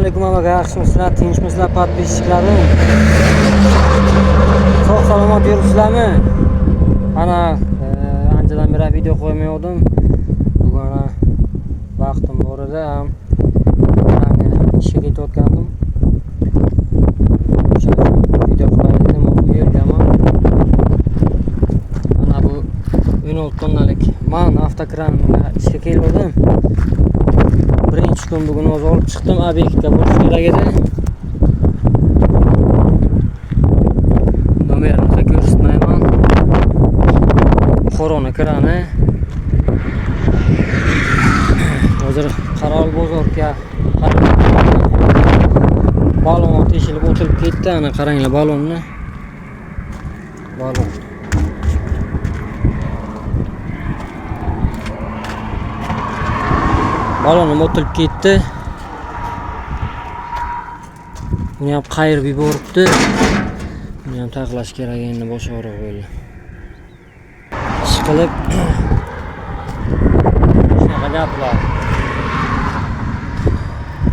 Alaykum hammaga, yaxshimisizlar, tinchmisizlar, подписчиklarim? Sog' salomat yuribsizlarmi? Ana anchadan beri video qo'ymayotgandim. Bugun ana vaqtim bor edi, ham ishga ketayotgandim. O'sha video qilay dedim, hozir yo'ldaman. Ana bu 16 tonnalik MAN avtokraniga ishga keldim. Birinchi kun bugun o'zi olib chiqdim, obyektga borish kerak edi. Nomerini ko'rsatmayman. Buxoroni krani. Hozir Qarolbozorga balon teshilib o'tilib ketdi. Ana qaranglar balonni. Balon. Balonim o'tilib ketdi. Buni ham qayirib yuboribdi. Buni ham taxlash kerak endi, bosh og'riq bo'ldi. Ish qilib shunaqa gaplar.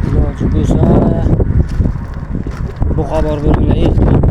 Iloji bo'lsa bu xabar bo'linglar, ehtiyot